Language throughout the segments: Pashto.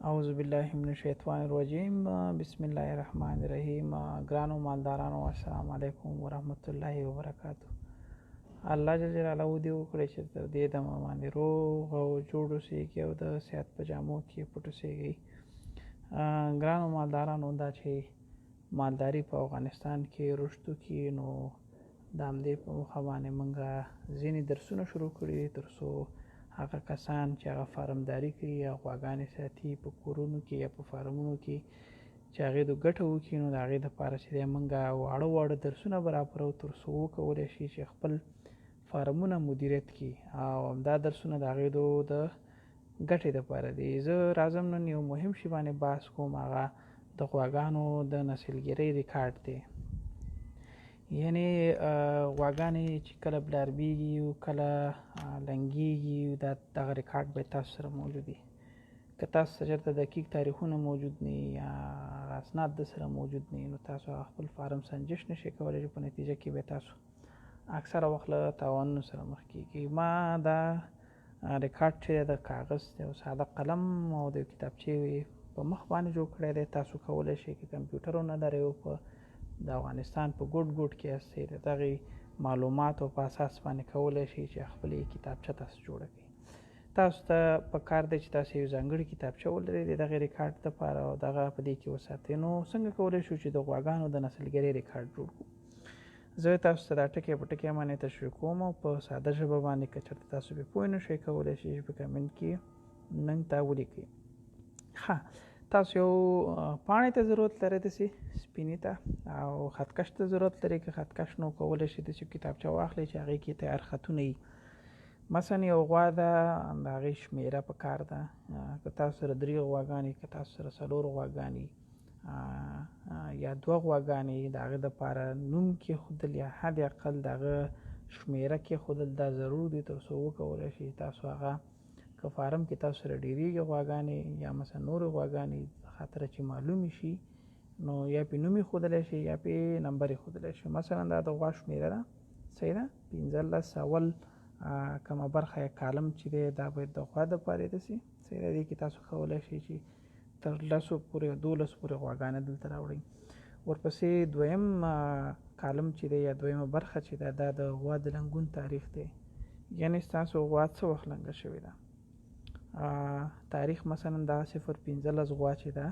اعوذ بالله من الشیطان الرجیم بسم الله الرحمن الرحیم. ګرانو مالدارانو، السلام علیکم ورحمت الله وبرکاتو. الله جل جلاله دې وکړي چې تر دې دمه باندې روغ او جوړ اوسېږي او د صحت په جامو کې پټ اوسېږي. ګرانو مالدارانو، دا چې مالداري په افغانستان کې رشد وکړي، نو د همدې په موخه باندې موږ ځینې درسونه شروع کړي دي، تر څو هغه کسان چې هغه فارمداري کوي یا غواګانې ساتي په کورونو کې یا په فارمونو کې، چې هغې د ګټه وکړي، نو د هغې دپاره چې دی موږ واړه واړه درسونه برابرو، تر څو وکولی شي چې خپل فارمونه مدیریت کړي، او همدا درسونه د هغې د ګټې دپاره دي. زه راځم نن یو مهم شي باندې بحث کوم، هغه د غواګانو د نسلګیرۍ ریکارډ دی. یعنی غواګانې چې کله بلاربیږي او کله لنګیږي، دا دغه ریکارډ باید تاسو سره موجود وي. که تاسو سره چېرته دقیق تاریخونه موجود نه وي یا اسناد د سره موجود نه وي، نو تاسو خپل فارم سنجش نشئ کولی، چې په نتیجه کې به تاسو اکثره وخت له تاوانونو سره مخ کیږي. ما دا ریکارډ چې د کاغذ دی او ساده قلم او د کتابچې په مخ باندې جوړ کړی دی. تاسو کولی شئ که کمپیوټرونه لرئ او په د افغانستان په ګوټ ګوټ کې یاستئ، د دغې معلوماتو په اساس باندې کولی شئ چې خپلې کتابچه تاسو جوړه کړئ. تاسو ته په کار دی چې تاسو یو ځانګړې کتابچه ولرئ د دغې ریکارډ دپاره او دغه په دې کې وساتئ. نو څنګه کولی شو چې د غواګانو د نسلګرۍ ریکارډ جوړ کړو؟ زه تاسو ته دا ټکی په ټکی باندې تشریح کوم او په ساده ژبه باندې. که چېرته تاسو پرې پوه نه شئ، کولی شئ چې په کمنټ کې نن ته ولیکئ. ښه، تاسو یو پاڼې ته ضرورت لرئ، داسې سپینې ته، او خطکش ته ضرورت لرئ. که خطکش نو کولی شئ داسې کتابچه واخلئ چې هغې کې تیار خطونه وي. مثلا یو غوا ده، د هغې شمېره په کار ده. که تاسو سره درې غواګانې، که تاسو سره څلور غواګانې یا دوه غواګانې، د هغې دپاره نوم کېښودل یا حد اقل د هغه شمېره کېښودل دا ضرور دي، تر څو وکولی شئ تاسو هغه که فارم کې تاسو سره ډېرېږي غواګانې یا مثلا نورې غواګانې خاطر چې معلومې شي، نو یا پې نوم ایښودلی شي یا پې نمبر ایښودلی شي. مثلا دا د غوا شمېره ده، صحیح ده، 15. اول کومه برخه یا کالم چې دی، دا باید د غوا دپاره داسې، صحیح ده. دې کې تاسو کولی شئ چې تر 10 پورې، 12 پورې غواګانې دلته راوړئ. ورپسې دویم کالم چې دی یا دویمه برخه چې ده، دا د غوا د لنګون تاریخ دی، یعنی ستاسو غوا څه وخت لنګه شوې ده تاریخ. مثلا دا 015 غوا چې ده،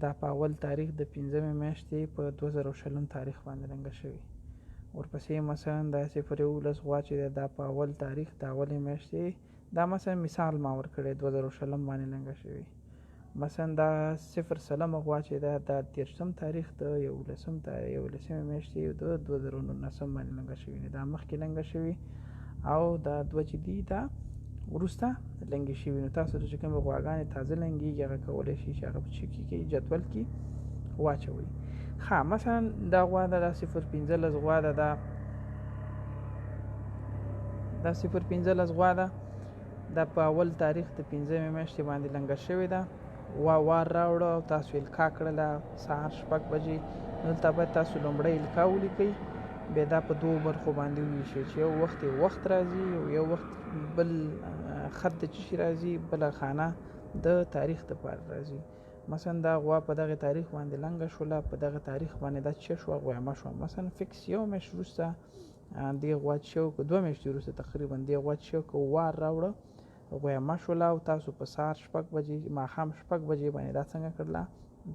دا په اول تاریخ د پنځمې میاشتې په 2020 تاریخ باندې لنګه شوې. ورپسې مثلا دا 011 غوا چې ده، دا په اول تاریخ د اولې میاشتې، دا مثلا مثال ما ورکړی، 2020 باندې لنګه شوې. مثلا دا 0 سلمه غوا چې ده، دا 30 تاریخ د 11مې میاشتې د 2019 باندې لنګه شوې. دا مخکې لنګه شوې او دا دوه چې دي، دا وروسته لنګې شوي. نو تاسو چې کومې غواګانې تازه لنګېږي، هغه کولی شئ چې هغه په چي کې جدول کې واچوئ. ښه، مثلا دا غوا ده، دا 015 غوا ده، دا 015 غوا ده، دا په اول تاریخ د پنځمې میاشتې باندې لنګه شوې ده. غوا وار راوړه او تاسو القا کړله سهار 6 بجې. دلته باید تاسو لومړی القا ولیکئ، بیا دا په دوو برخو باندې وویشئ چې یو وخت یې وخت راځي او یو وخت بل خط د چیشي راځي، بله خانه د تاریخ دپاره راځي. مثلا دا غوا په دغه تاریخ باندې لنګه شوله، په دغه تاریخ باندې دا چې شوه، غویمه شوه. مثلا فکس یو میاشت وروسته دې غوا چې که 2 میاشتې وروسته تقریبا دې غوا چې که وار راوړه، غویمه شوله، او تاسو په سهار 6 بجې، ماښام 6 بجې باندې دا څنګه کړله؟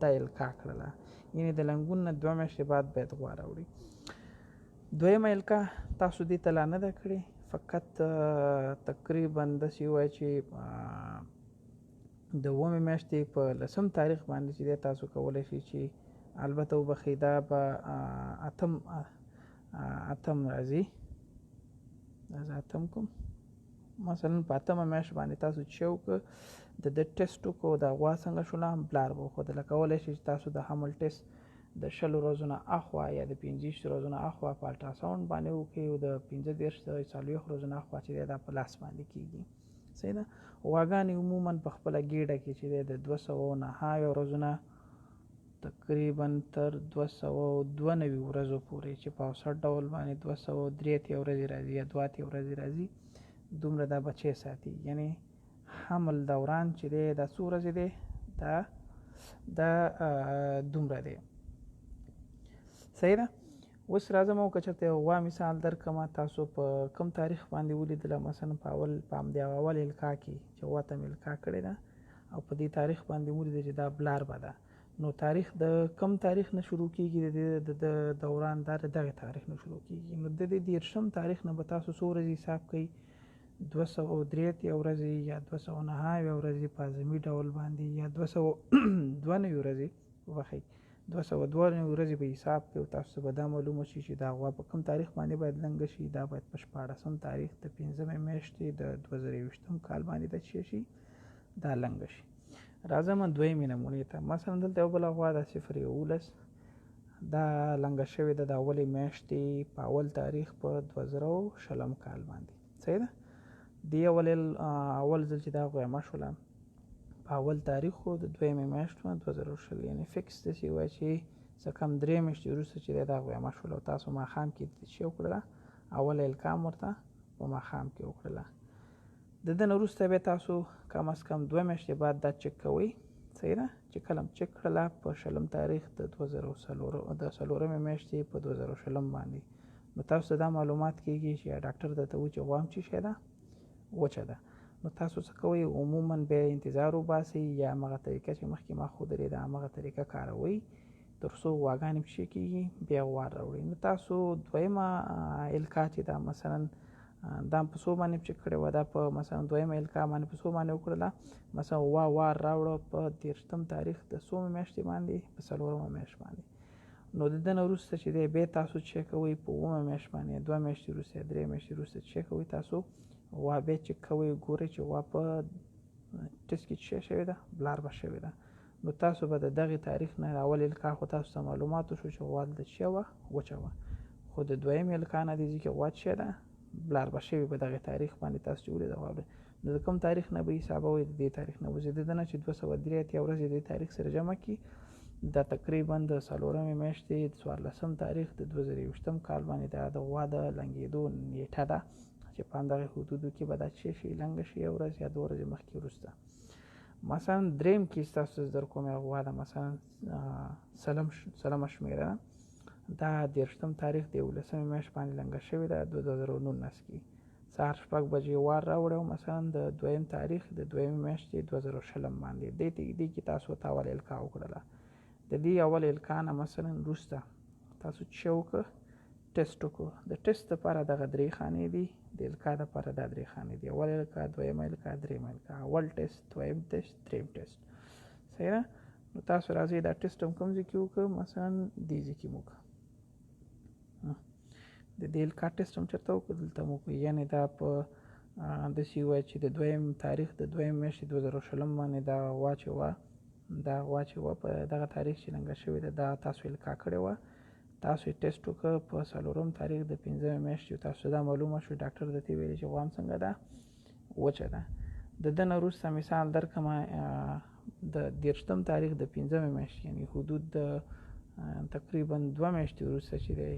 دا القا کړله. یعنی د لنګون نه 2 میاشتې بعد باید غوا راوړي. دویمه القا تاسو دې ته لا نه ده کړې، فقط تقریبا داسې ووایه چې د اوومې میاشتې په لسم تاریخ باندې چې دی، تاسو کولی شئ چې، البته وبخښئ، دا به اتم راځي، دا زه اتم کوم. مثلا په اتمه میاشت باندې تاسو چې وکړه، د ده ټیسټ وکړو، دا غوا څنګه شوله؟ بلار به وښودله. کولی شئ چې تاسو د حمل ټیسټ د 20 ورځو نه اخوا یا د 25 ورځو نه اخوا په الټراساوند باندې وکړئ، او د 35، 40 ورځو نه اخوا چې دی، دا په لاس باندې کېږي، صحیح ده. غواګانې عموما په خپله ګېډه کې چې دی، د 209 ورځو نه تقریبا تر 292 ورځو پورې، چې په اوسط ډول باندې 283 ورځې راځي یا 82 ورځې راځي، دومره دا بچی ساتي. یعنی حمل دوران چې دی، دا څو ورځې دی؟ دا دا دومره دی. صحیح ده. اوس راځم او که چېرته یو غوا مثال درکړم، تاسو په کوم تاریخ باندې ولیدله، مثلا په اول په همدې اول الکا کې چې غوا ته مې الکا کړې ده او په دې تاریخ باندې ولیده چې دا بلار به ده، نو تاریخ د کم تاریخ نه شروع کیږي؟ د دوران دا د دغه تاریخ نه شروع کیږي. نو د دې 30 تاریخ نه به تاسو څو ورځې حساب کوئ؟ 283 ورځې یا 209 ورځې په اعظمي ډول باندې، یا 292 ورځې، وبخښئ، 292 ورځې به حساب کوي. تاسو ته به دا معلومه شي چې دا غوا په کوم تاریخ باندې باید لنګه شي. دا باید په 16 تاریخ د 5مې میاشتې د 2021 کال باندې د چې شي دا لنګه شي. راځم دویمې نمونې ته. مثلا دلته یو بله غوا ده 011، دا لنګه شوې ده د اولې میاشتې په اول تاریخ په 2020 کال باندې. صحیح ده. دې اول ځل چې دا غویمه شوله په اول تاریخ و د دویمې میاشت وه 2020، یعنې فکس داسې وایي چې څه کم 3 میاشتې وروسته چې دی دا غویمه شوله او تاسو ماښام کې چې وکړله اوله الکام ورته په ماښام کې وکړله. د ده نه وروسته بیا تاسو کم از کم 2 میاشتې بعد دا چک کوئ. صحیح ده. چې کله هم چک کړله په 20 تاریخ د 2004 د 4مې میاشتې په 2020 باندې، نو تاسو ته دا معلومات کیږي چې ډاکټر درته وایي چې غوا هم څه شی ده، وچه ده. نو تاسو څه کوئ؟ عموما بیا انتظار وباسئ یا همغه طریقه چې مخکې ما ښودلې ده همغه طریقه کاروئ تر څو غواګانې څه کیږي بیا وار راوړي. نو تاسو دویمه الکا چې ده مثلا دا په څو باندې چک کړې وه، دا په مثلا دویمه الکا باندې په څو باندې وکړله، مثلا غوا وار راوړه په 30 تاریخ د څومې میاشتې باندې، په 4مه میاشت باندې. نو د ده نه وروسته چې دی بیا تاسو چک کوئ په 7مه میاشت باندې، 2 میاشتې وروسته یا 3 میاشتې وروسته چک کوئ، تاسو غوا بیا چک کوئ، ګورئ چې غوا په ټسټ کې څه شوې ده، بلار به شوې ده. نو تاسو به د دغې تاریخ نه اول الکا خو تاسو ته معلومات وشو چې غوا دلته څه وه، وچه وه، خو د دویمې الکا نه دې ځکه غوا څه ده، بلار به شوې په دغې تاریخ باندې تاسو چې ولیده غوا. نو د کوم تاریخ نه به حسابوئ؟ د دې تاریخ نه. اوس د ده نه چې 283 ورځې د دې تاریخ سره جمع کړي، دا تقریبا د 4مې میاشتې 14 تاریخ د 2021 کال باندې دا د غوا د لنګېدو نیټه ده چې په همدغې حدودو کې به دا څه شي لنګه شي، یوه ورځ یا 2 ورځې مخکې وروسته. مثلا دریم کې تاسو ته در کوم یوه غوا ده، مثلا سلمه شمېره ده، دا 30 تاریخ د 11مې میاشت باندې لنګه شوې ده 2019 کې، سهار 6 بجې وار راوړی و، مثلا د دویم تاریخ د دویمې میاشتې 2020 باندې. دې کې تاسو ته اول الکا وکړله. د دې اول الکا نه مثلا وروسته تاسو څه وکړه؟ ټسټ وکړو. د ټسټ لپاره دغه 3 خانې دي، د الکا لپاره دا 3 خانې دي، اول الکا، دویمه الکا، درېیمه الکا، اول ټسټ، دویم ټسټ، درېیم ټسټ. صحیح ده. نو تاسو راځئ دا ټسټ هم کوم ځای کې وکړو؟ مثلا دې ځای کې مو وکړو. د دې الکا ټسټ هم چېرته وکړو؟ دلته مو وکړو. یعنې دا په داسې ووایه چې د دویم تاریخ د دویم میاشتې 2020 باندې دا غوا چې وه، دا غوا چې وه په دغه تاریخ چې لنګه شوې ده، دا تاسو الکا کړې وه، تاسو یې ټسټ وکړ په 4 تاریخ د 5مې میاشتې، تاسو دا معلومه شو، ډاکټر درته ویلي چې غوا هم څنګه ده، وچه ده. د ده نه وروسته مثال درکړم د 30 تاریخ د 5مې میاشتې، یعنې حدود د تقریبا 2 میاشتې وروسته چې دی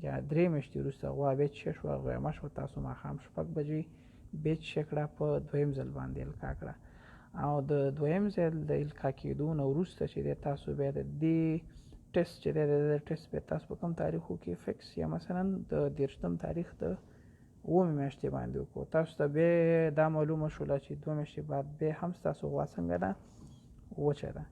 یا 3 میاشتې وروسته غوا بیا څه شوه، غویمه شوه، تاسو ماښام 6 بجې بیا څه کړه، په دویم ځل باندې الکا کړه. او د دویم ځل د الکا کېدو نه وروسته چې دی تاسو بیا د دې ټسټ چې دی د دې ټسټ بیا تاسو په کوم تاریخ وکړئ فکس، یا مثلا د 30 تاریخ د 7مې میاشتې باندې وکړو، تاسو ته بیا دا معلومه شوله چې 2 میاشتې بعد بیا هم ستاسو غوا څنګه ده، وچه ده.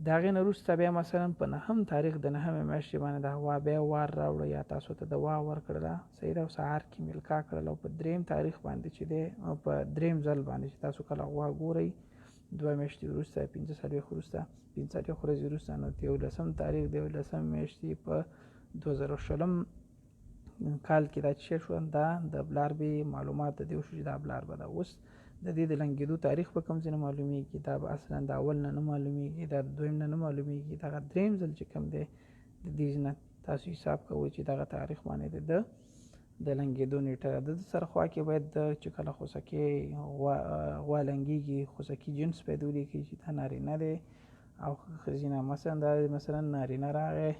د هغې نه وروسته بیا مثلا په 9 تاریخ د 9مې میاشتې باندې د غوا بیا وار راوړه یا تاسو ته دوا ورکړله، صحیح ده، او سهار کې مې الکا کړله، او په 3 تاریخ باندې چې دی، او په 3 ځل باندې چې تاسو کله غوا ګورئ 2 میاشتې وروسته، 45 وروسته، 45 ورځې وروسته، نو د 11 تاریخ د 11 میاشتې په 2020 کال کې دا چې شو، دا د بلار به معلومات د دې وشو چې دا بلار به ده. اوس د دې د لنګېدو تاریخ به کوم ځای نه معلومیږي، دا به اصلا د اول نه نه معلومیږي، دا د دویم نه نه معلومیږي، دغه دریم ځل چې کوم دی د دې نه تاسو حساب کوئ چې دغه تاریخ باندې د ده د لنګېدو نیټه ده. د ده سره خوا کې باید د چې کله خوسکې غوا لنګېږي، خوسکي جنس باید ولیکي چې دا نارینه دی او ښځینه. مثلا دا مثلا نارینه راغی،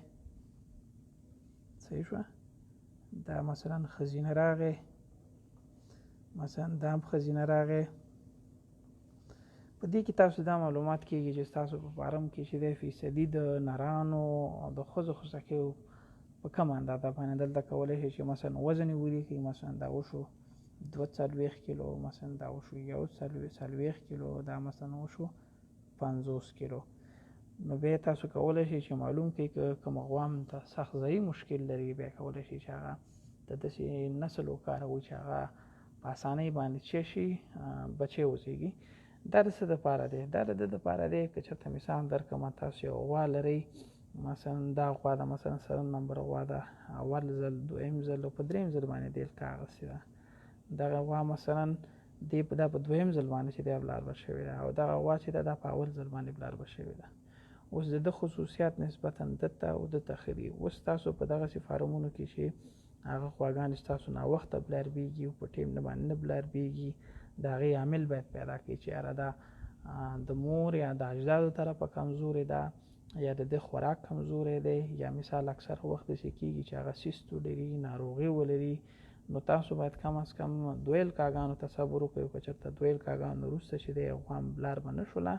صحیح شوه، دا مثلا ښځینه راغی، مثلا دا هم ښځینه راغی، په دې کې تاسو دا معلومات کېږي چې تاسو په فارم کې چې دی فیصدي د نرانو او د ښځو خوسکیو په کومه اندازه باندې. دلته کولی شئ چې مثلا وزن یې ولیکئ، مثلا دا وشو 42 کیلو، مثلا دا وشو 41 کیلو، دا مثلا وشو 50 کیلو. نو بیا تاسو کولی شئ چې معلوم کړئ که کومه غوا هم ته سخت ځایي مشکل لري، بیا کولی شئ چې هغه د داسې نسل وکاروئ چې هغه په اسانۍ باندې چې شي بچی وزېږي. دا د څه دپاره دی؟ دا د ده دپاره دی که چېرته مثال درکړم، تاسو یو غوا لرئ، مثلا دا غوا ده، مثلا 7 نمبر غوا ده، اول ځل، دویم ځل او په دریم ځل باندې دې القا اخیستې ده. دغه غوا مثلا دې په دا په دویم ځل باندې چې دی بلاربه شوې ده، او دغه غوا چې ده دا په اول ځل باندې بلاربه شوې ده. اوس د ده خصوصیات نسبتاً ده ته او ده ته ښه دي. اوس تاسو په دغسې فارمونو کې چې هغه غواګانې ستاسو ناوخته بلاربېږي او په ټیم نه باندې نه بلاربېږي، د هغې عامل باید پیدا کړئ چې یاره دا د مور یا د اجدادو طرفه کمزورې ده، یا د ده خوراک کمزوری دی، یا مثال اکثره وخت داسې کېږي چې هغه سیست ولري، ناروغي ولري. نو تاسو باید کم از کم دوه الکاګانو ته صبر وکړئ. که چېرته دوه الکاګانو وروسته چې دی غوا هم بلار به نه شوله،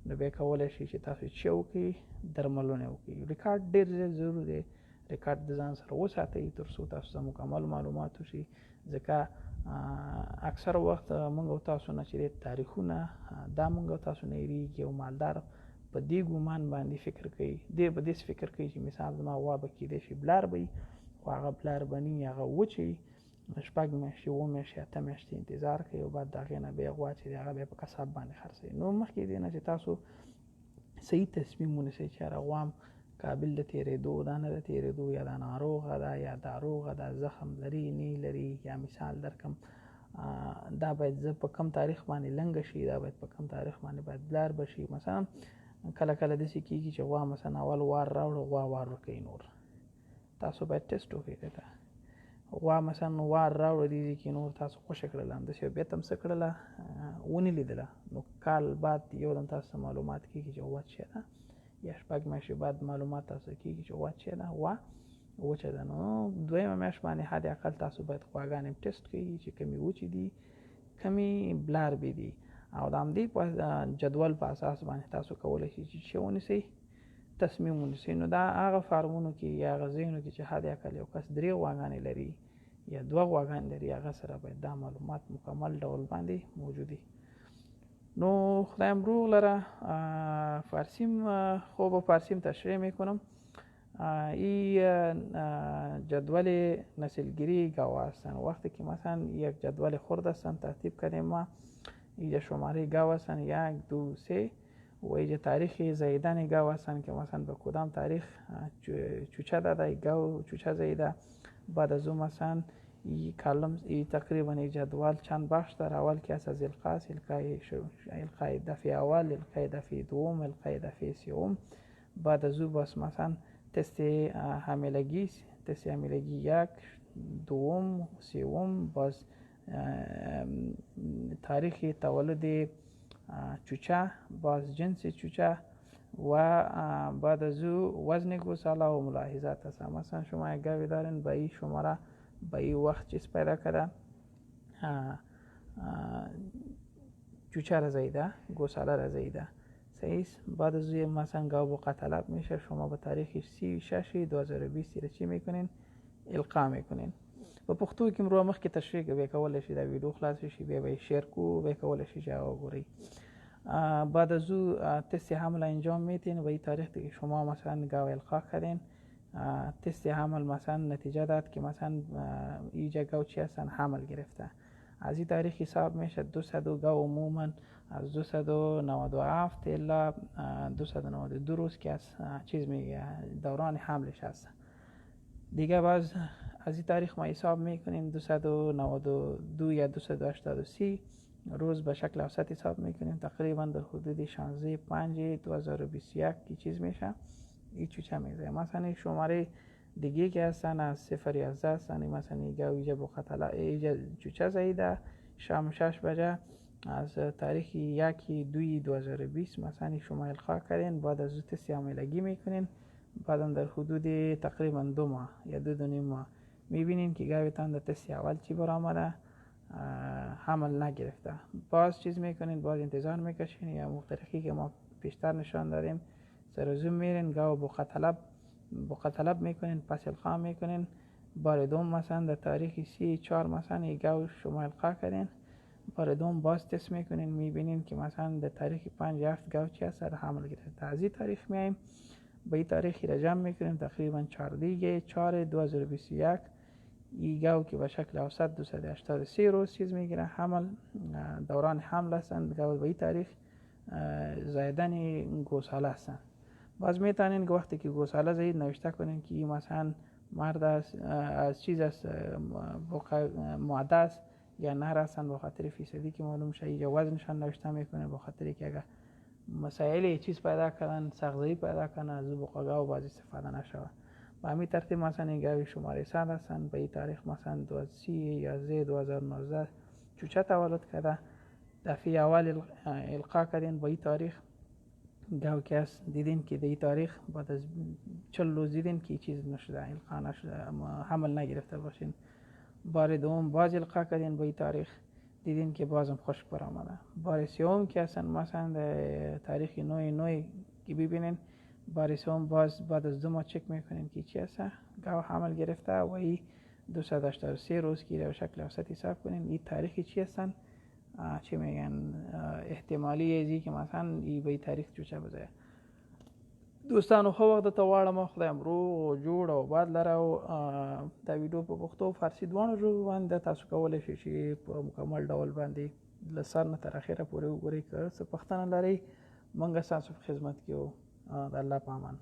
نو بیا کولی شئ چې تاسو چې وکړئ، درملونه وکړئ. ریکارډ ډېر زیات ضروري دی، ریکارډ د ځان سره وساتئ تر څو تاسو ته مکمل معلومات وشي. ځکه اکثر وخت موږ او تاسو نه چې دی تاریخونه دا موږ او تاسو نه هېرېږي، او مالدار په دې ګومان باندې فکر کوي، دی په دې فکر کوي چې مثال زما غوا به کېدای شي بلار به وي، خو هغه بلار به نه وي، هغه وچوي شپږ میاشتې، اووه میاشتې، اته میاشتې انتظار کوي، او بعد د هغې نه بیا غوا چې دی هغه بیا په قصاب باندې خرڅوي. نو مخکې دې نه چې تاسو صحیح تصمیم ونیسئ چې یاره غوا هم قابل د تېرېدو ده نه د تېرېدو، یا دا ناروغه ده یا داروغه ده، زخم لري نه لري، یا مثال درکم دا باید زه په کم تاریخ باندې لنګه شي، دا باید په کم تاریخ باندې باید بلار به شي. مثلا کله کله داسې کېږي چې غوا مثلا اول وار راوړو، غوا وار ورکوي، نور تاسو باید ټیسټ وکړئ ده ته. غوا مثلا وار راوړه دې ځای کې نور تاسو خوشې کړله، همداسې بیا ته هم څه کړله ونه لیدله، نو کال بعد یو دم تاسو ته معلومات کېږي چې غوا څه ده، یا شپږ میاشتې بعد معلومات تاسو ته کېږي چې غوا څه ده، غوا وچه ده. نو دویمه میاشت باندې حد اقل تاسو باید غواګانې هم ټیسټ کړئ چې کمې وچې دي، کمې بلاربې دي، او د همدې په جدول په اساس باندې تاسو کولی شئ چې څه ونیسئ، تصمیم ونیسئ. نو دا هغه فارمونو کې یا هغه ځایونو کې چې حد اقل یو کس درې غواګانې لري یا دوه غواګانې لري، هغه سره باید دا معلومات مکمل ډول باندې موجود وي. نو خدایم روغ لره. فارسیم خو به فارسیم تشریح میکنم. ای جدول نسلگیری گاو هستن. وقتی که مثلا یک جدول خرد هستن ترتیب کردیم، ما اینجا شماره گاو هستن 1 2 3 و اینجا تاریخ زاییدن گاو هستن که مثلا به کدام تاریخ چوچه داده، گاو چوچه زاییده. بعد از اون مثلا ای کالم ای تقریبا ای جدول چند بخش داره. اول که از القاس، القای دفعه اول، القای دفعه دوم، القای دفعه سوم. بعد از او باز مثلا تست حاملگی، تست حاملگی 1 دوم سوم، باز تاریخ تولد چوچه، باز جنس چوچه و بعد از او وزن گوساله و ملاحظات هست. مثلا شما یک گاوی دارین با این شماره با این وقت چیز پیدا کرده، چوچه را زاییده، گوساله را زاییده، صحیح است. بعد از او مثلا گاو با قطلب میشه، شما به تاریخ 3/6/2020 را چی میکنین؟ القا میکنین. په پښتو کې مې مخکې تشریح بیا کولی شئ دا ویډیو خلاص شي، بیا به یې شیر کو، بیا کولی شئ چې هغه وګورئ. بعد از او تست حمل انجام میتین و این تاریخ دیگه شما مثلا گاو القا کردین، تست حمل مثلا نتیجه داد که مثلا اینجا گاو چی هستن حمل گرفته. از این تاریخ حساب میشه 200 گاو عموما از 297 الی 292 روز که از چیز میگه دوران حملش هست. دیگه باز از این تاریخ ما حساب میکنیم 292 یا 283 روز به شکل اوسط حساب میکنیم، تقریبا در حدود 16/5/2021 کی چیز میشه این چوچه میزه. مثلا شماره دیگه که هستن از 011 هستن، مثلا ایگه ایجا با قتله ایجا چوچه زایده شام 6 بجه از تاریخ 1/2/2020 مثلا شما القا کردین، بعد از تست حاملگی میکنین، بعدا در حدود تقریبا 2 ماه یا 2.5 ماه میبینین که گاویتان در تست اول چی برآمده، حمل نگرفته. باز چیز میکنین، باز انتظار میکشین یا طریقی که ما پیشتر نشان دادیم سر زوم میرین، گاو بقعه طلب میکنین، پس القا میکنین. بار دوم مثلا در تاریخ 3/4 مثلا یک گاو شما القا کردین، بار دوم باز تست میکنین، میبینین که مثلا در تاریخ 5/7 گاو چی هست حمل گرفته. از این تاریخ میایم به این تاریخ را جمع میکنیم، تقریبا 14/4/2021 این گاو که به شکل اوسط 283 روز چیز میگیره حمل، دوران حمل هستند، گاو به این تاریخ زایدن گوساله هستند. باز میتونین که وقتی که گوساله زایید نوشته کنین که این مثلا مرد است، از چیز است، ماده است یا نر هستند، به خاطر فیصدی که معلوم شه. اینجا وزنشان نوشته میکنه به خاطر که اگر مسائل چیز پیدا کردن، سغزایی پیدا کردن، از او بقعه گاو باز استفاده نشود. به همین ترتیب مثلا این گاوی شماره 100 هستند، به این تاریخ مثلا 30/11/2019 چوچه تولد کرده، دفعه اول القا کردین با این تاریخ گاو که است، دیدین که در این تاریخ بعد از 40 روز دیدین که چیز نشده، القا نشده، حمل نگرفته باشین. بار دوم باز القا کردین با این تاریخ، دیدین که بازم خشک برآمده. بار سوم که اصلا مثلا در تاریخ 9/9 که ببینین، بار سوم باز بعد از 2 ماه چک میکنین که چی هست، گاو حمل گرفته و این 283 روز که به شکل اوسط حساب کنین این تاریخ چی هستن، چی میگن، احتمالی ازی که مثلا ای به تاریخ چوچه بزایه. دوستانو ښه وخت درته غواړم، خدای هم روغ جوړ او باد لره. او دا ویډیو په پښتو او فارسي دواړو ژبو باندې تاسو کولی شئ چې په مکمل ډول باندې له سر نه تر اخره پورې وګورئ. که څه پوښتنه لرئ، موږ ستاسو په خدمت کې یو. د الله په امان.